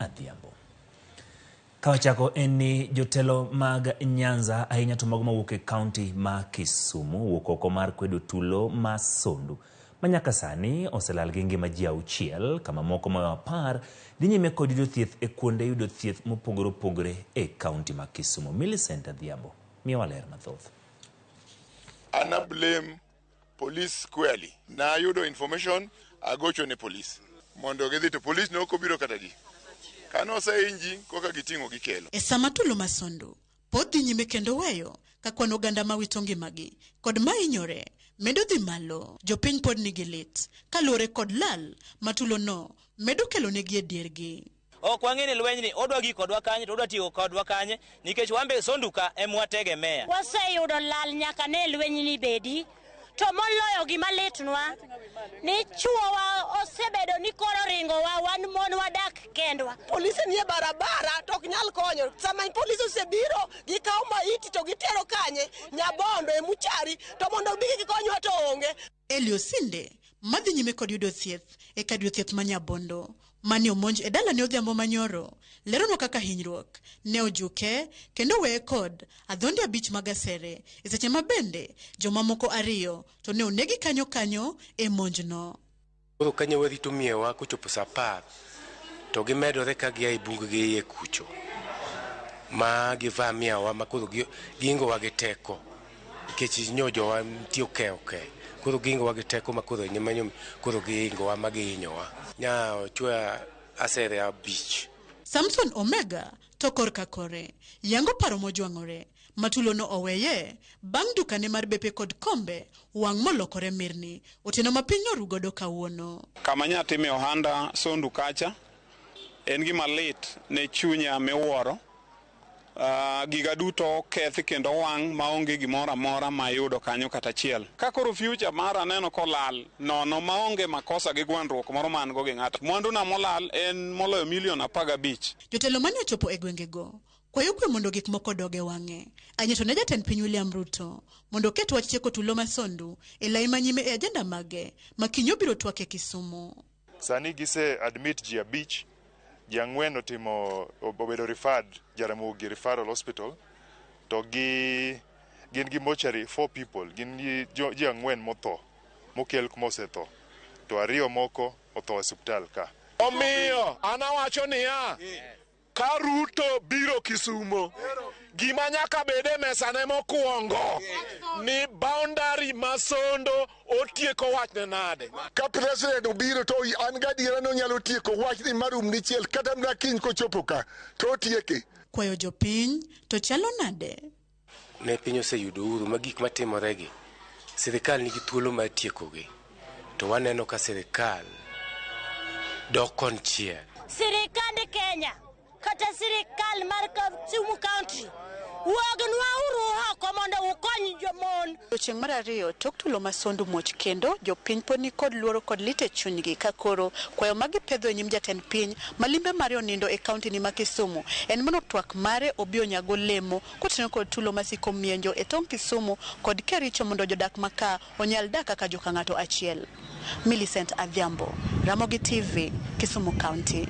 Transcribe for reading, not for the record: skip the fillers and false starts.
Adhiambo. Kawachako en ni jotelo mag Nyanza ahinya to mago mawuok e kaunti ma Kisumu owuok oko mar kwedo tulo ma Sondu ma nyaka sani oselal gi ngima ji auchiel kama moko moyo 10 dhi nyime kod yudo thieth e kuonde yudo thieth mopogore opogore e kaunti ma Kisumu. Millicent Adhiambo miyowa ler mathoth. Ana blame police squarely. Nayudo information, agocho ne police mondo gidhi, to police ne ok obiro kata di. Kane osehiny ji koka giting'o gikelo. E sama tulo ma Sondu pod dhi nyime kendo weyo ka kwan oganda mawito ngimagi kod mahinyore medo dhi malo, jopiny pod nigi lit kaluwore kod lal ma tulono medo kelonegi e diergi. Ok wang'e ni lweny ni odwa gik kodwa kanye to odwa tieko kodwa kanye, nikech wan be Sondu ka ema wategemea. Waseyudo lal nyaka ne lweny ni bedi, to moloyo gima litnwa ni chuowa osebedo ni koro ringowa, wan mon wadak kendwa. Polisi nie barabara to ok nyal konyo. Sama polisi osebiro, gikawo maiti to gitero kanye? Nyabondo e muchari, to mondo bi gikonywa to onge. Elio Sinde madhi nyime kod yudo thieth e kar yudo thieth ma Nyabondo mane omonj e dalane odhiambo manyoro leronwa kaka hinyruok ne ojuke kendo weye kod adhonde 5 mag asere e seche ma bende jomamoko 2 to ne onegi kanyo kanyo e monjno. Koro kanyo warito miyowa kochopo saa 10 to gimedore ka gia e bung gi iye kucho ma givamiawa ma koro giingowa gi teko nikech nyo jowa nitie oke oke, koro giingowa gi teko ma koro nyimanyo, koro giingowa ma gihinyowa nya ochwe asere 5. Samson Omega to korka kore yango paro mojwang'ore matulo no oweye bang' dukane mar bepe kod kombe wang' molokore mirni otieno ma piny norugodo kawuono. Kama nyatime ohanda Sondu kacha en gima lit ne chunya miwuoro. Giga duto kethi kendo wang' maonge gimoro amora mayudo kanyo kata achiel. Ka koro future mara aneno kolal nono maonge makosa gi gwandruok moro ma an go gi ng'ato. Mwanduna molal en moloyo milion 15. Jotelo mane ochopo e gwengego kwayo kwe mondo gik moko odog e wang'e. Ahinya to ne jatend piny William Ruto mondo oket wach tieko tulo ma Sondu e lai manyime e ajenda mage ma kiny obiro twak e Kisumu. Sani gise admit ji 5, ji 4 otimo obedo referred Jaramogi Referral Hospital, to gin gi mortuary 4 people, gin gi ji 4 motho mokel kuma osetho, to 2 moko otho e osiptal ka. Omiyo an awacho niya, ka Ruto biro Kisumo, gima nyaka bed e mesane mokwongo ni boundary ma Sondo otieko wachne nade. Ka president obiro to an gadiera ni onyalo tieko wachni marum dichiel kata mana kiny kochopo ka to otieke. Kwayo jopiny to chalo nade? Ne piny oseyudo uhuru ma gik matimoregi, sirikal nigi thuolo mar tiekogi, to waneno ka sirikal dok konchiel. Sirikand Kenya kata sirikal mar Kisumu County, wuognwa uru oko mondo ukony jomon. Chieng' mar ariyo tok tulo ma Sondu muoch kendo jopiny pod ni kod luoro kod lit e chunygi ka koro kwayo ma gipedho e nyim jatend piny ma limbe mare onindo e kaunti ni ma Kisumu en mondo twak mare obi onyago lemo kotenore kod tulo masiko mienjo e tong' Kisumu kod Kericho mondo jodak ma ka onyal dak kaka joka ng'ato achiel. Millicent Adhiambo, Ramogi TV, Kisumu County.